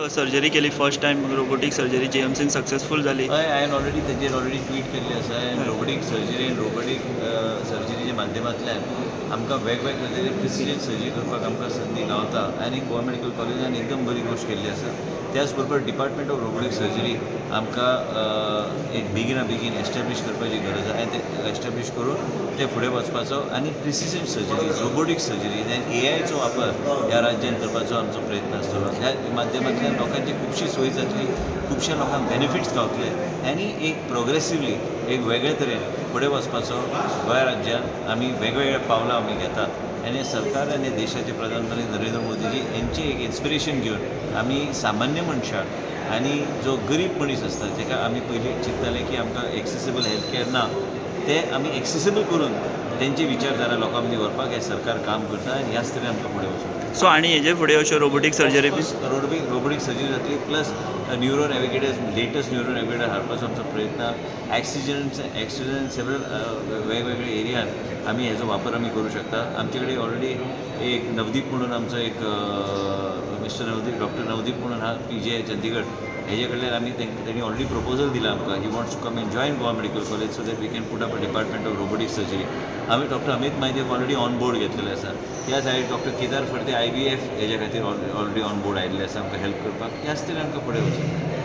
Surgery केली, first time robotic surgery जीएमसीन successful जाली. हय, हांवें ऑलरेडी तेजेर ऑलरेडी ट्वीट केल्लें आसा. आनी रोबोटीक सर्जरी आनी रोबोटीक सर्जरीच्या माध्यमांतल्यान आमकां वेगवेगळे तरेचे प्रिसिजन सर्जरी करपाक आमकां संदी गावता आनी गोवा मेडिकल कॉलेजान एकदम बरी गोश्ट केल्ली आसा. त्याच बरोबर डिपार्टमेंट ऑफ रोबोटीक सर्जरी आमकां एक बेगिना बेगीन एस्टेब्लीश करपाची गरज आसा आनी ते एस्टेब्लीश करून ते फुडें वचपाचो आनी प्रिसिजन सर्जरी, रोबोटीक सर्जरी आनी एआयचो वापर ह्या राज्यान करपाचो आमचो प्रयत्न आसतलो. ह्या माध्यमांतल्यान लोकांची खुबशी सोय जातली, खुबश्या लोकांक बेनिफिट्स गावतले आनी एक प्रोग्रेसिवली एक वेगळे तरेन फुडें वचपाचो गोंय राज्यान आमी वेगवेगळे पावलां आमी घेतात. आनी सरकार आनी देशाचे प्रधानमंत्री नरेंद्र मोदीजी यांचे एक इन्स्पिरेशन घेवन आमी सामान्य मनशाक आनी जो गरीब मनीस आसता, जेका आमी पयलीं चिंत्ताले की आमकां एक्सेसिबल हेल्थ केअर ना, ते आमी एक्सेसिबल करून तेंची विचारधारा लोकां मदीं व्हरपाक हें सरकार काम करता आनी ह्याच तरेन आमकां फुडें वचूंक. सो आनी हेजे फुडें अश्यो रोबोटीक सर्जरी बी रोबोटीक सर्जरी जातली, plus neuro navigators, latest neuro navigator हाडपाचो आमचो प्रयत्न. एक्सिजन सेवरल वेगवेगळे एरियान आमी हेजो वापर आमी करूं शकता. आमचे कडेन ऑलरेडी एक नवदीप म्हणून आमचो एक मिस्टर नवदीप, डॉक्टर नवदीप म्हणून हा, पीजीआय चंदीगड, हेजे कडल्यान आमी तेणी ऑलरेडी प्रपोजल दिलां आमकां. He wants to come and join Goa Medical College so that we can put up a department of robotic surgery. आमी डॉक्टर अमित मायदेक ऑलरेडी ऑन बोर्ड घेतलेले आसा. त्या side doctor Kedar Phadte IVF हेज्या खातीर ऑलरेडी ऑन बोर्ड आयिल्ले आसा आमकां हेल्प करपाक. ह्याच तरेन आमकां फुडें वचूंक.